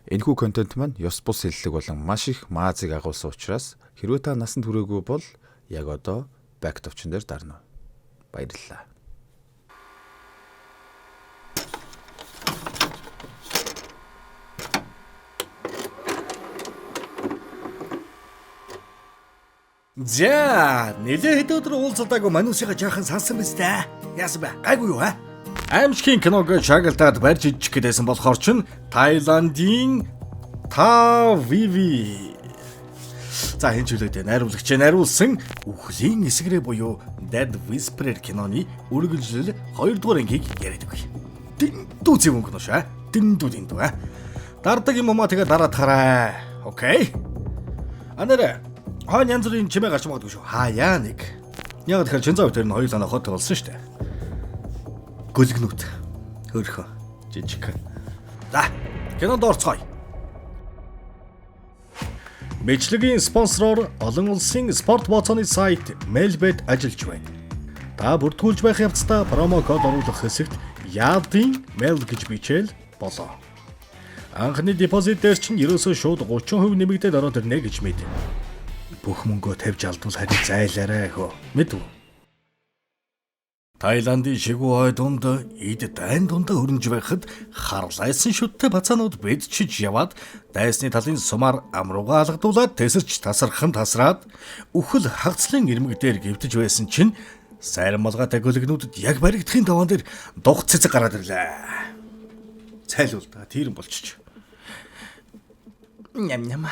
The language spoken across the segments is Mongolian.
Энэхүү контент маань ёс бус хэллэг болон маш их маазыг агуулсан учраас хэрвээ та насанд хүрээгүй бол яг одоо back товчон дээр дарна. Баярлалаа. За, нэлээ хэд өдөр уулзалтаагүй манусыгаа жаахан сансан биз дээ. Яасан бэ? Гайгүй юу, а? Аимшигын киног шагалтаад барьж идчих гэдээсэн болохоор чин Таиландын Тавиви. За, энэ чөлөөтэй найруулагч найруулсан Үхлийн эсгэрээ буюу Dead Whisperer киноны үргэлжлэл 2 дугаар ангийг яриад өгье. Дэндүү зэвүүн кино шаа. Дэндүү дэндүү а. Дардаг юм уу тэгээ дараад хараа. Окей. А нэрэ хойно янз бүрийн чимээ гарч магадгүй шүү. Хаяа нэг. Яг тэгэхээр Чинзаа тэр нь хоёулаа нохойтой болсон шүү дээ. Гөлгнүүд. Хөөрхөн. Жижиг. За, кинонд орцгоё. Мэдлэгийн спонсороор олон улсын спорт бооцооны сайт Melbet ажиллаж байна. Та бүртгүүлж байх явцдаа промо код оруулах хэсэгт яадын Mel гэж бичээл болоо. Анхны депозит дээр чинь ерөөсөө шууд 30% нэмэгдээд ороод ирнэ гэж мэд. Бүх мөнгөө тавьж алдвал харин зайлаарай хөө. Мэдв. Таиландын шигүү ой дунд эд дайн дундаа өрнж байхад харлайсан шүттэй бацаанууд бэдчиж яваад дайсны талын сумаар амрууга алгадуулаад тэсэрч тасархан тасраад үхэл хагцлын ирмэг дээр гівтэж байсан чинь сайран малгайтай гөлгнүүдэд яг баригдахын даваан дээр дух цэцэг гараад ирлээ. Цайлуул та тэрэн болчих. Ням ням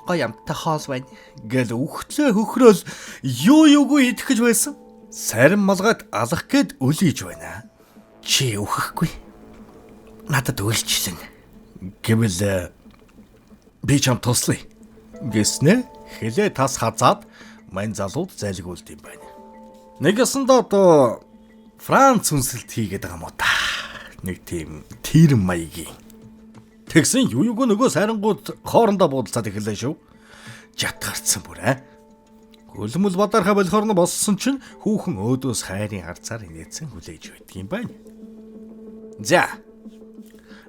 гоё амттай хоол байна гэл үхтлээ хөхрөөл юу юугүй идэх гэж байсан. Сарин малгайд алах гээд үлийж байна. Чи үхэхгүй. Надад үйлчлэн. Гэвэл би чам туслая. Гэснэ хилээ тас хазаад мань залууд зайлгуулд юм байна. Нэг ясандаа одоо Франц үнсэлт хийгээд байгаа юм уу та. Нэг тийм тэр маягийн. Тэгсэн юу юугүй нөгөө сайрангууд хоорондоо буудалцаад эхэллээ шүү. Жат гарцсан бүр аа. Хөлмөл бадархаа болохоор нь болсон чинь хүүхэн өөдөөс хайрын харцаар инээдсэн хүлээж байдаг юм байна. За.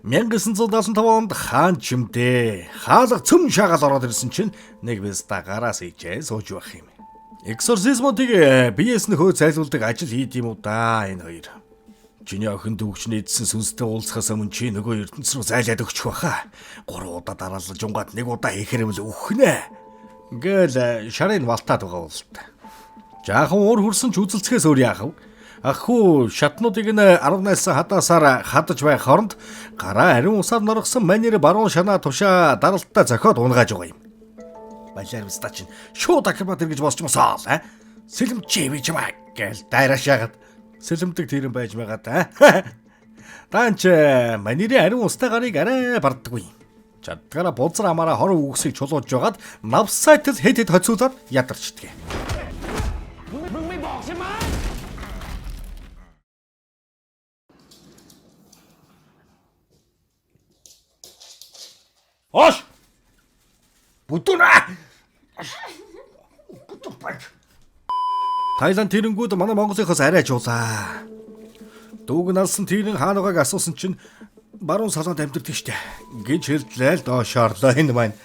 1975 онд хаан чимдээ хаалга цөм шаагаал ороод ирсэн чинь нэг виста гараас ижээ сууж байх юм. Эксорсизмуудыг биеэс нь хөө зайлуулдаг ажил хийд юм уу да энэ хоёр. Чиний охин дүүгчний эдсэн сүнстэй уулзахаас өмнө чи нөгөө ертөнц рүү зайлаад өгчих байхаа. 3 удаа дараалал жунгаад нэг удаа хийхэрвэл үхнэ. Ингээл шарын валтаад байгаа болт. Жаахан уур хүрсэн ч үзэлцэхээс өөр яах вэ? Ах хүү шатнуудыг нь 18 хадаасаар хадаж байх хооронд гараа ариун усаар норгосон манер баруун шанаа тушаа даралтаа зохиод унгааж байгаа юм. Балиар вста чинь шууд акробат эргэж босч мосоо аа. Сэлэмчээ би чамаа гэл дайраа шаагаад сэлэмдэг тэрэн байж байгаа да. Даанч манерийн ариун устай гарыг арай бардаггүй. Чаддгаараа бузар амаараа хор үгсийг чулууж жагаад навсайтал хэд хэд хоцуулаад ядарчдаг. มึงไม่บอกใช่ไหม Ош. Бүдүүнэ. Таиланд тэрэнгүүд манай Монголынхоос арай жуулаа. Дүүг нь алсан тэрэн хаанаагааг асуусан чинь баруун салаанд амьдардаг штэ гэж хэлдлээ л доош орлоо энэ маань.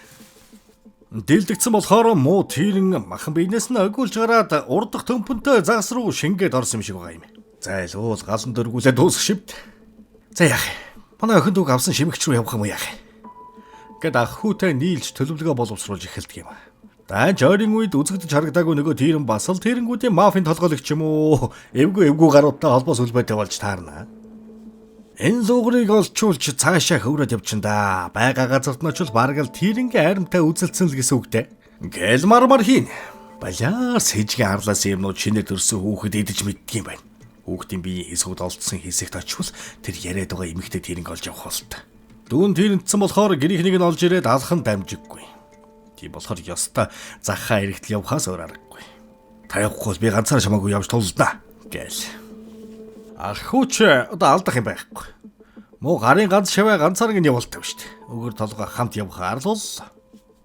Дилдэгдсэн болохоор муу тэрэн махан биенээс нь огиулж гараад урдах төмпөнтэй загас руу шингээд орсон юм шиг байгаа юм. Зайлуул галан дөргүүлээ дуусах шивд. За яах юм? Манай охин дүүг авсан шимэгч рүү явах юм уу яах юм? Гэт ах хүүтэй нийлж төлөвлөгөө боловсруулж эхэлдэг юм. Даанч ойрын үед үзэгдэж харагдаагүй нөгөө тэрэн бас л тэрэнгүүдийн мафийн толгойлогч юм уу? Эвгүй эвгүй гаруудтай холбоо сүлбээтэй болж таарна. Энэ лугрыг олчулж цаашаа хөврөөд явчихна да. Бага газарт нь очил бараг л тэрэнгийн аримтай үзэлцэн л гэсэн үгтэй. Гэл мармар хийн. Балиар сэжгийн арлаас юмнууд шинээр төрсөн хүүхэд идэж мэддэг юм байна. Хүүхдийн биеийн хэсгүүд олдсон хэсэгт очивол тэр яриад байгаа эмэгтэй тэрэнг олж явах болтой. Дүүн тэрэнтсэн болохоор гэрийнхнийг нь олж ирээд алах нь дамжиггүй. Тийм болохоор ёстой захаа эргэтэл явхаас өөр аргагүй. Та явахгүй бол би ганцаараа чамаагүй явж тулдаа гээл. Ах хүүч одоо алдах юм байхгүй. Муу гарын ганц шаваа ганцаар гин явуулдаг шүү дээ. Өгөр толгой хамт явах арлуул.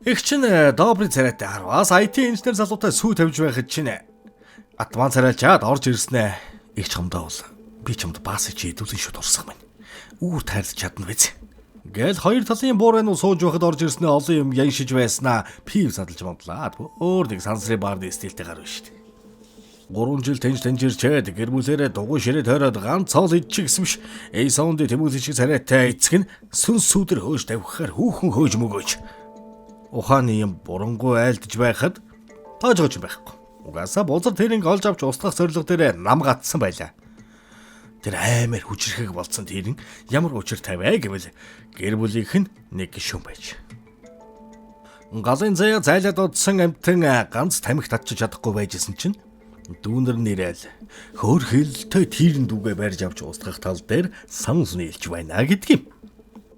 Их чин добрый царайтай харвас IT инженер залуутай сүү тавьж байхад чинь атман царайлчаад орж ирснэ. Их чамдаа бол би чамд бас чи хэдүүлэн шүд урсах маань. Үүр тайрлаж чадна биз. Гэл хоёр талын буурайнууд сууж байхад орж ирснээ олон юм яншиж байснаа пив задлж модлаа. Өөр нэг сансрын баарны стилтэй гар биш шүү дээ. 3 жил тэнж тэнжирчээд гэр бүлээрээ дугуй ширээ тойроод ганц цоол идчих гэсэн биш. Эйсаунды тэмүүлэн шиг царайтай эцэг нь сүнс сүдэр хөөж тавихаар хүүхэн хөөж мөгөөж. Ухааны юм бурангуй айлдж байхад тоожгож байхгүй. Угаасаа бузар тэринг олж авч устгах зорилго дээр нам гатсан байлаа. Тэр аймаар хүчрхэг болцсон тэрэн ямар учир тавиа гэвэл гэр бүлийнх нь нэг гишүүн байж. Галын заяа зайлаад удсан амтан ганц тамхи татчих чадахгүй байжсэн чинь дүүнер нэрэл хөөр хөлтэй тэрэн дүүгээ барьж авч устгах тал дээр санал нийлж байна гэдэг юм.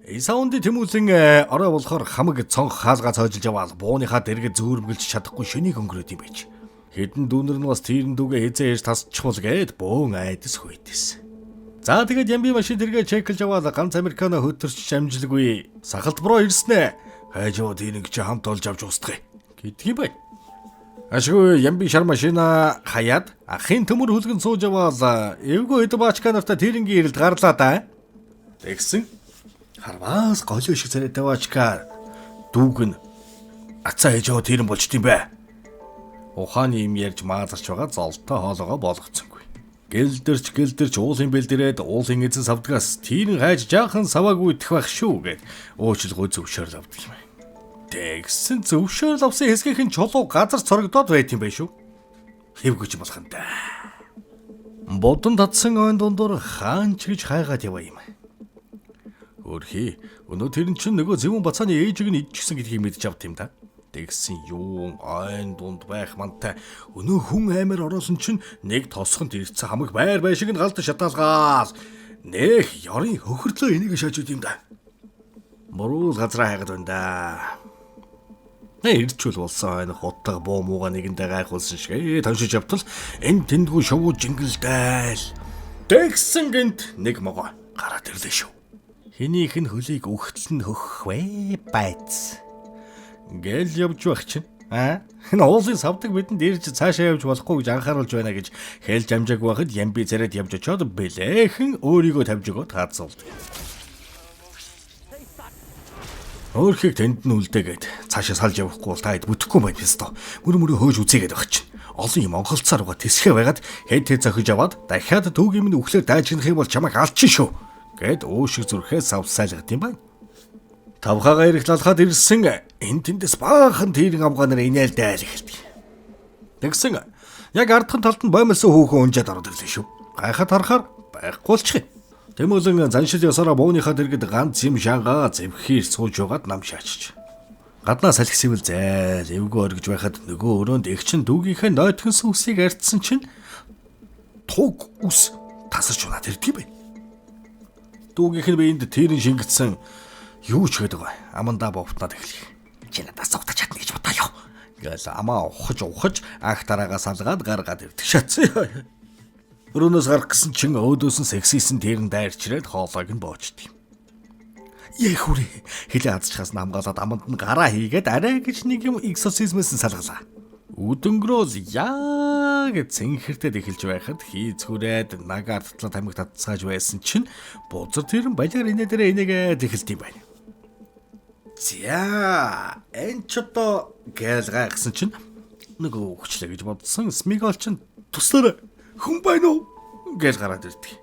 Исаунди Тэмүүлэн орой болохоор хамаг цонх хаалгаа цоожilж яваал бууныхаа дэргэд зөөрмгөлж чадахгүй шөнийг өнгөрөөд юм байж. Хэдэн дүүнер нь бас тэрэн дүүгээ хизээ ээж тасчихвал гээд бөөн айдас хүйтэс. За тэгээд Ямби машин тэргээ чеклж аваад ганц американо хөтөрч амжилгүй сахалт бро ирснэ. Хайжоо тэрэг чи хамт олж авч устгая гэдг юм байна. Ашгүй Ямби шар машина хаяад ахын төмөр хүлгэн сууж аваад эвгүй хэд баачка нартай тэрэнгийн ирэлд гарлаа да. Тэгсэн харваас голио шиг царайтай баачка дүүг нь ацаа ээжөө тэрэн болж дим бэ. Ухааны юм ярьж маазарч байгаа золтой хоолоогоо болгоцсонгүй. Гэлдэрч гэлдэрч уулын бэлдэрээд уулын эзэн савдгаас тэрэн хайж жаахан саваагүй идэх байх шүү гэд уучлгой зөвшөөрөл авдаг юм. Тэгсэн зөвшөөрөл авсан хэсгийнх нь чулуу газар цорогдоод байт юм байх шүү. Хэвгүйч болох юм да. Бодон татсан ойн дундуур хаанч гэж хайгаад яваа юм. Өөрхий өнөө тэр нь чинь нөгөө зэвүүн бацааны ээжийг нь идчихсэн гэдгийг мэдж авд юм да. Тэгсэн юун ойн дунд байх мантай өнөө хүн аймаар ороосон чинь нэг тосгонд ирсэн хамаг байр байшиг нь галт шатаалгаал нэх ёрын хөхөрлөө энийг шааж үт юм да. Муруул газраа хайгаад байна да. Нэ ирчүүл болсон ойн хутга буу мууга нэгэндээ гайхуулсан шиг тоншиж явтал энэ тэндгүй шувуу жингэлдээл. Тэгсэн гинт нэг могоо гараад ирлээ шүү. Хэнийх нь хөлийг өгтөл нь хөх вэ байц. Гэл явж байх чинь. Аа? Энэ уулын савдаг бидэнд ирж цаашаа явж болохгүй гэж анхааруулж байна гэж хэлж амжаагүй байхад Ямби царайд явж очиод бэлээхэн өөрийгөө тавьж өгөөд хаацуулдаг. Өөрхийг тэнд нь үлдээгээд цаашаа салж явахгүй бол та хэд бүтэхгүй байна писто. Мөр мөрөө хөөж үзээгээд байх чинь. Олон юм онголцоор байгаа тэсхэ байгаад хэд хэд зохиж аваад дахиад түүгийн минь үхлээр дайжигнах юм бол чамайг алчин шүү гэд өөшиг зүрхээ савсайлгад юм байна. Тавхаагаа ирэх лалхаад ирсэн энэ тэндээс баахан тэрэн авгаанаар инээлдээл эхэлдэг. Тэгсэн яг ардхан талд нь боомлсон хүүхэн унжаад ороод ирлээ шүү. Гайхаад харахаар байхгүй болчих юм. Тэмүүлэн заншил ёсороо бууныхаа дэргэд ганц юм шангаа зэвхийр сууж байгаад нам шаачиж. Гаднаа салхи сэвэл зээл эвгүй оргиж байхад нөгөө өрөөнд эгчин дүүгийнхээ нойтхон сүсийг арчсан чинь туг ус тасарч унаад ирдэг юм байна. Дүүгийнх нь биеинд тэрэн шингэцсэн юу ч гэдэг бай. Амандаа бовтнаад эхлэх. Чи надаас зугтаж чадна гэж бодоо юу. Гээл амаа ухаж ах дараагаа салгаад гаргаад ирдэг шатсан. Өрөөнөөс гарах гэсэн чин өөдөөс нь сексисэн тэрэн дайрчрээд хоолойг нь боочд юм. Яэх хүрээ. Хилээ азчхаас намгаалаад аманд нь гараа хийгээд арай гэж нэг юм экзорсизмээс нь салгалаа. Үдөнгөрөөл яг цэнхэртэд эхэлж байхад хийцгүрээд нагаар татлаа тамхи татцгааж байсан чинь бузар тэрэн балиар инээ дээрээ инээгээд эхэлт юм байна. За энэ ч одоо гээл гайхсан чинь нөгөө хүчлээ гэж бодсон Смигол чинь туслаарай хүн байна уу гээл гараад ирдэг.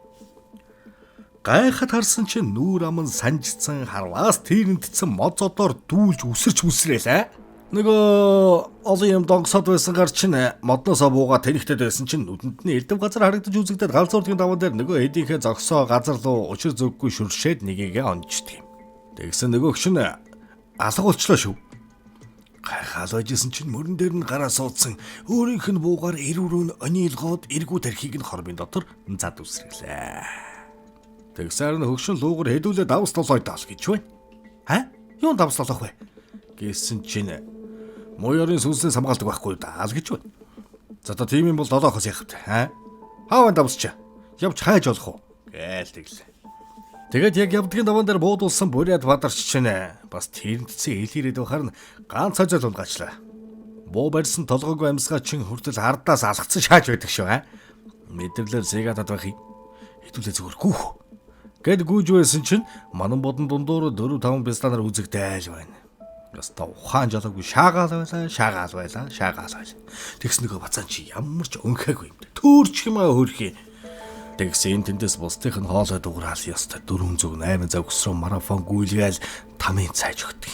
Гайхад харсан чинь нүүр ам нь санжицсан харваас тэрэнтцэн мод зодоор дүүлж үсэрч үсрээлээ. Нөгөө олон юм донгосоод байсан гар чинь модноосоо буугаа тэнэгтэд байсан чинь нүдэнд нь элдв газар харагдаж үзэгдээд галзуурдгийн даван дээр нөгөө хэдийнхээ зогсоо газар руу учир зүггүй шүршээд нэгийгээ онждөг юм. Тэгсэн нөгөөх чинь алга болчлоо шүү. Гайхаал байжсэн чинь мөрөн дээр нь гараа суудсан өөрийнх нь буугаар эрүүрөө нь онилгоод эргүү тархийг нь хормын дотор зад үсрэглээ. Тэгсээр нь хөгшин луугар хэдүүлээ давс толгой даал гэж байна. Ха? Юун давс толгох вэ? Гэсэн чинь муярын сүнснээс хамгаалдаг байхгүй даал гэж байна. За та тийм юм бол долоохоос яах вэ? Ха? Хааван давсч. Явж хайж болох уу? Гээл тэглээ. Тэгээд яг явдгийн даван дээр буудулсан бурят бадарч чинь бас тэрнтсэн илэрээд байхаар нь ганц хожол унгачлаа. Буу барьсан толгойг амьсгаа чин хүртэл ардаас алгацсан шааж байдаг шүү. Мэдэрлэр зэgadад байх юм. Хэдүүлээ зүгээр гүүх. Гэд гүйж байсан чинь манан бодон дундуур 4 5 бяцланаар үзэгдээл байна. Яста ухаан жалаагүй шаагаал байлаа, шаагаал байлаа, шаагаал байлаа. Тэгс нөгөө бацаан чи ямар ч өнхөөгүй юм дээ. Төөрч юм аа хөрхий. Тэгс энэ тэндээс бусдынх нь хоолой дуграал яста 408 завгсруу марафон гүйлгээл тамын цайж өгдөг.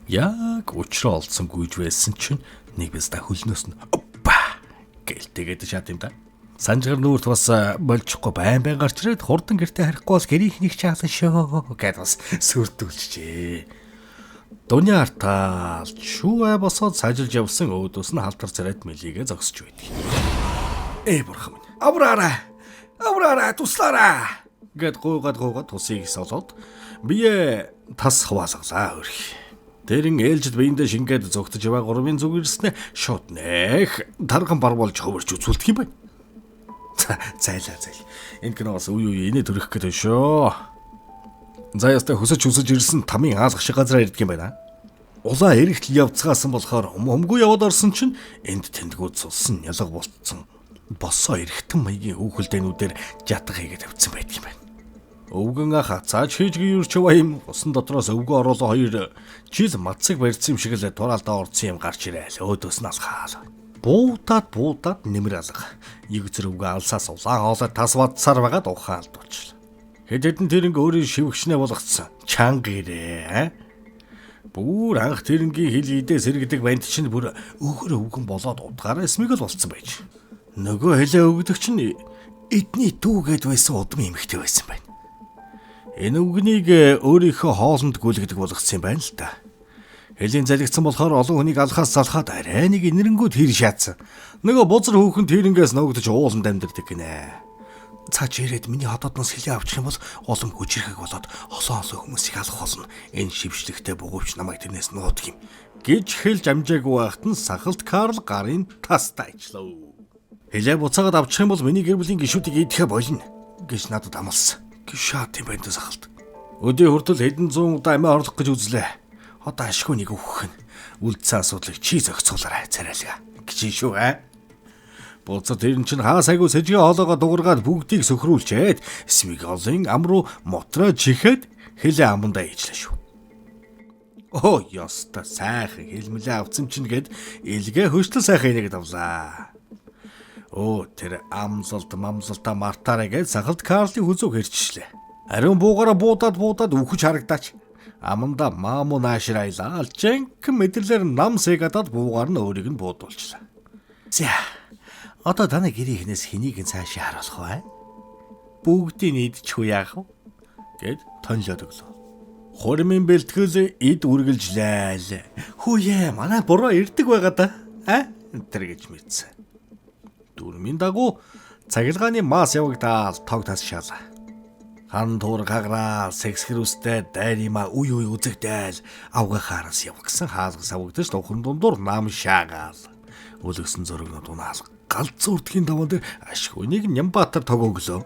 Яг учраа олдсон гүйж байсан чинь нэг бяцлаа хөлнөөс нь оппа гэл тэгээд шат юм да. Санжгар нүүрт бас болчихгүй байн байн гарч ирээд хурдан гэртээ харихгүй бол гэрийнхнийг чаалан шүү гэд бас сүрдүүлжээ. Дуня артаал шүүе босоод сажилж явсан өөдөөс нь халтар царайд мэлийгээ зогсож байдаг. Эй бурхан минь. Авраарай. Авраарай туслаарай гэд гуйгаад гуйгаад тусыг солоод бие тас хуваалгалаа өрх. Тэрэн ээлжид биендээ шингээд зогтож яваа гурвын зүг ирснэ шууд нэх тарган барвалж хөвөрч үзүүлдэг юм байна. Зайлаа зайл. Энэ кино бас үе үе инээ төрөх гэдэг шүү. За ястай хөсөж хөсөж ирсэн тамийн хаалга шиг газар ирдэг юм байна. Улаан эрэгтэл явцгаасан болохоор өмгөө яваад орсон чинь энд тэндгүүд сулсан ялга болцсон. Босоо эргэтэн маягийн хүүхэлдэйнүүдээр жатга хийгээд тавьсан байдаг юм байна. Өвгөн ах цааш хийж гүйрч яваа юм усан дотроос өвгөө оруулаа хоёр жил мацыг барьсан юм шиг л тураалдаа орцсон юм гарч ирээл өөдөөс нь алхаал. Буудаад буудаад нэмэр алга. Нэг зэрэг өвгөө алсаас улаан хоолой тас бадсаар байгаад ухаан алдуулчлаа. Хэд хэдэн тэрнг өөрийн шивгчнээ болгоцсон. Чанга ирээ. Бүр анх тэрнгийн хил идээ сэргэдэг банд чинь бүр өгөр өвгөн болоод удгаараа эсмэг л болцсон байж. Нөгөө хилээ өгдөг чинь эдний дүү гэд байсан удам эмэгтэй байсан байна. Энэ өвгнийг өөрийнхөө хоолнд гүйлгдэг болгоцсон юм байна л та. Хэлийн залгицсан болохоор олон хүнийг алхаас залхаад арай нэг инэрэнгүүд хэр шаацсан. Нөгөө бузар хүүхэн тэрнгээс ногдож ууланд амьдардаг гинэ. Цааш ирээд миний хотоодноос хилээ авчих юм бол улам хүчирхэг болоод олон олон хүмүүсийг алах болно. Энэ шившлэгтэй бугуувч намайг тэрнээс нуудаг юм гэж хэлж амжаагүй байхад нь сахалт Карл гарын тастай ажиллав. Хилээ буцаагаад авчих юм бол миний гэр бүлийн гишүүдийг идэхэ болно гэж надад амласан. Гшаат юм байна сахалт. Өдөө хүртэл хэдэн зуун удаа амиа орлох гэж үзлээ. Одоо ашгүй нэг өөхөх нь. Үлдсэн асуудлыг чи зохицуулаарай царайлгаа гэж шүү аа. Буцаад тэр чинь хаа сайгүй сэжигэ хоолоогоо дуургаад бүгдийг сөхрүүлчээд Смиголын ам руу мотроо чихээд хилээ амандаа ийжлээ шүү. Оо ёстой сайхан хэлмэлээ авцсан чинь гэд илгээ хөштөл сайхан инээгээд авлаа. Өө тэр амлалт мамлалтаа мартаарай гэж сахалт Карлын хүзүүг хэрчжлээ. Ариун буугаараа буудаад буудаад үхэж харагдаач. Аманда мааму наашрайлаа. Жинхэнэ мэдэрлэр нам сэgadад буугаар нь өөрийг нь буудуулчлаа. За. Одоо таны гэрийнхнээс хэнийг нь цаашаа харуулах вэ? Бүгдийг идчихүү яах вэ? Гэд тонлоод өглөө. Хурмын бэлтгэл эд үргэлжлээл. Хүүе, манай буруу ирдэг байгаа да. А? Тэр гэж мэдсэн. Дүрмийн дагуу цахилгааны мас явагдаал тог тас шаалаа. Хан туур гаграа сэгсгэр үстэй дайрима үе үе үзэгдээл авгахаараас явгсан хаалга савгдаж тухан дундуур нам шаагаал. Үлгсэн зөрөгнөд унаал галзуу үрдгийн даван дээр ашгүйнийг Нямбатар тог өглөө.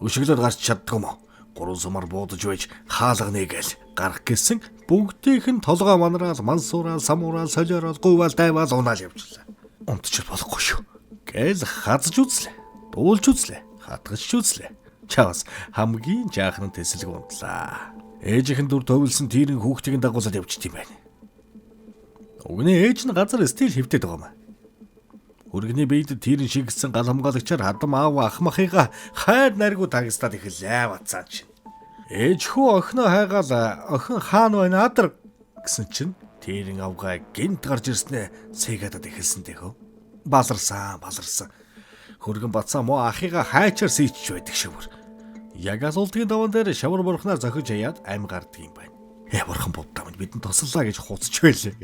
Өшөглөөр гарч чаддгүй мó. 3 сумар буудаж байж хаалга нэгээл гарах гэсэн бүгдийнх нь толгой манраал мансуураал самуураал солиорол гуйвал дайвал унаал явжлаа. Унтчих болохгүй шүү. Гээл хазж үзлээ. Дуулж үзлээ. Хатгаж үзлээ. Чавас хамгийн жаахан тэсэлэг унтлаа. Ээжийнх нь дүр төвлсөн тэрэн хүүхдийг нь дагуулад явчихд юм байна. Өгнөө ээж нь газар стил хөвтөд байгаа юм. Хүргэний биед тэрэн шигсэн гал хамгаалагчаар хадам аав ах махыгаа хайр найргуу тагстаад эхэллээ бацаа чинь. Ээж хүү охиноо хайгаал охин хаана байна адар гэсэн чинь тэрэн авгаа гинт гарч ирснээ сэgadад эхэлсэн дэхөө. Баларсан баларсан. Хөргөн бацаа мó ахыгаа хайчаар сийчж байдаг шивэр. Яг асуултын даван дээр шавар бурхнаар зохиж хаяад ам гардаг юм байна. Э бурхан буддаа минь бидэнд туслаа гэж хуцч байлээ.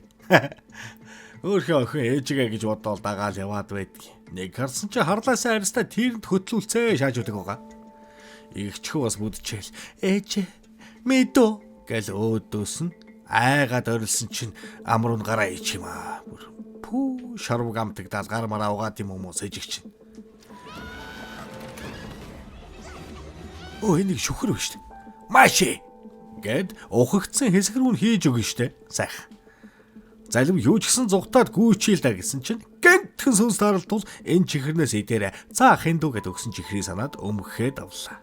Өөрхөө охин ээжигээ гэж бодоол дагаал яваад байдаг. Нэг харсан чи харлаасаа арьстай тэрэнд хөтлүүлцээ шааж өгдөг байгаа. Игчхүү бас бүдчихэл. Ээж мэдөө гэл өөдөөс нь айгаад орилсон чинь амруу нь гараа ич юм аа. Бүр пүү шарвг амтагдаал гар мараа угаад юм уу сэжиг чинь. Өө энийг шүхэр биш үү? Маши гэд ухагдсан хэсэг рүү нь хийж өгнө штэ. Сайхан. Залив юу ч гэсэн зугтаад гүйчийл да гэсэн чинь гэнтхэн сүнс тааралтул энэ чихэрнээс идээрэ. За ахын дүү гэд өгсөн чихрийг санаад өмгөхэд авлаа.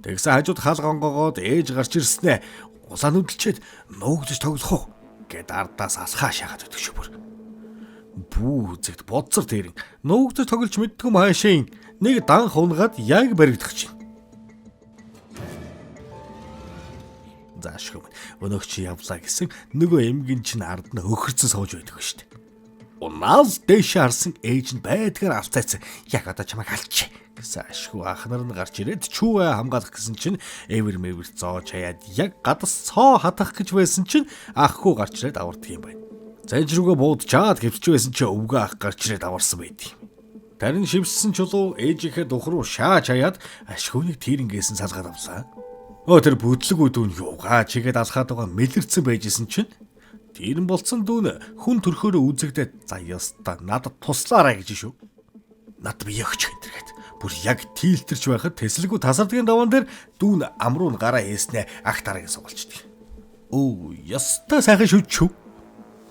Тэгсэн хажууд хал гонгоогоод ээж гарч ирснээ улаан нүдэлчээд нуугдж тоглох уу гэд ардаас алхаа шахаад өгдөг шүү бүр. Бүү зэгт бодсор тэрэн нуугдж тоглож мэддгүй юм хаашийн нэг данх унгаад яг баригдах чинь. Заашгүй өнөөх чи явлаа гэсэн нөгөө эмгэн чинь ард нь хөхөрцөн сууж байдаг шүү дээ. Унаал дээш харсан ээж нь байдгаар алцайцсан. Яг одоо чамайг алчих гэсэн ашгүй ах нар нь гарч ирээд чүүгээ хамгаалах гэсэн чинь эвэр мэвэр зоож хаяад яг гадас цоо хатах гэж байсан чинь ах хүү гарч ирээд авардаг юм байна. Зэнж рүүгээ буудчаад гэвч байсан чинь өвгөө ах гарч ирээд аварсан байд юм. Тарин шивссэн чулуу ээжийнхээ дух руу шааж хаяад ашгүйнийг тийрэнгээс нь салгаад авлаа. Өө тэр бүдлэг үдүүн юугаа чигээд алхаад байгаа мэлэрцэн байжсэн чинь тэрэн болцсон дүүн хүн төрхөөрөө үзэгдээд за ёстой надад туслаарай гэж шүү. Над бие өгч энэ гээд бүр яг тийлтэрч байхад тэсэлгүй тасардгийн даван дээр дүүн амруу нь гараа хийснээ ах дараагийн сугалчдаг. Өө ёстой сайхан шүд шүү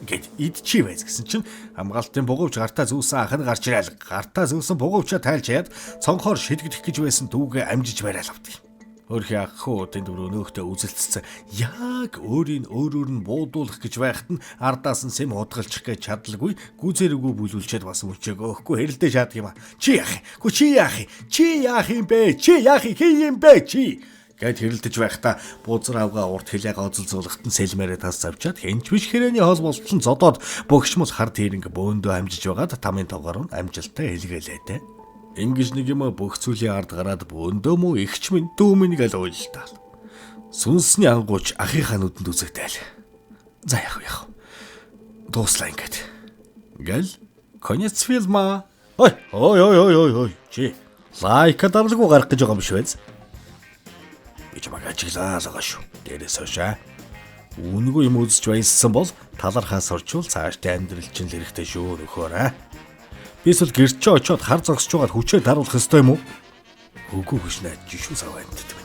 гэд идчихий байз гэсэн чинь хамгаалтын бугуувч гартаа зүүсэн ах нь гарч ирээл гартаа зүүсэн бугуувчаа тайлж хаяад цонхоор шидэгдэх гэж байсан дүүгээ амжиж барайл авдаг. Өөрхийн ах хүү тэнд өнөөхтэй үзэлцсэн. Яг өөрийн өөрөөр нь буудуулах гэж байхад нь ардаас нь сэм худгалчих гэж чадалгүй гүзэрэггүй бүлүүлчихэд бас мөчөөгөө өгөхгүй хэрэлдээ шаадаг юм а. Чи яах юм? Гү чи яах юм? Чи яах юм бэ? Чи яах юм юм бэ чи? Гэт хэрэлдэж байхдаа бузар авгаа урт хилээ гоцолзуулахад нь сэлмээрээ тас завчаад хинч биш хэрээний хоол болтол нь зодоод бөгшмөл хар тэринг бөөндөө амжиж байгаад тамын тоогоор нь амжилттай хэлгээлээ те. Ингэж нэг юм бүх зүйлийн ард гараад бөөндөө мө ихч минь дүү минь гэл уйлтаал. Сүнсний ангууч ахынхаа нүдэнд үзэгдээл. За яах вэ яах. Дууслаа ингээд. Гэл конец фильма. Ой ой ой ой ой ой чи лайк дарлгүй гарах гэж байгаа юм биш үү? Би чамайг ажиглаа л байгаа шүү. Дээрээс хойшоо. Үнэгүй юм үзэж баяссан бол талархаас орчвол цаашдаа амьдрал чинь л хэрэгтэй шүү нөхөөрэй. Би эсвэл гэрчээ очиод хар зогсож байгаад хүчээр даруулах ёстой юм уу? Үгүй гэж найдаж шүү сав амьдд.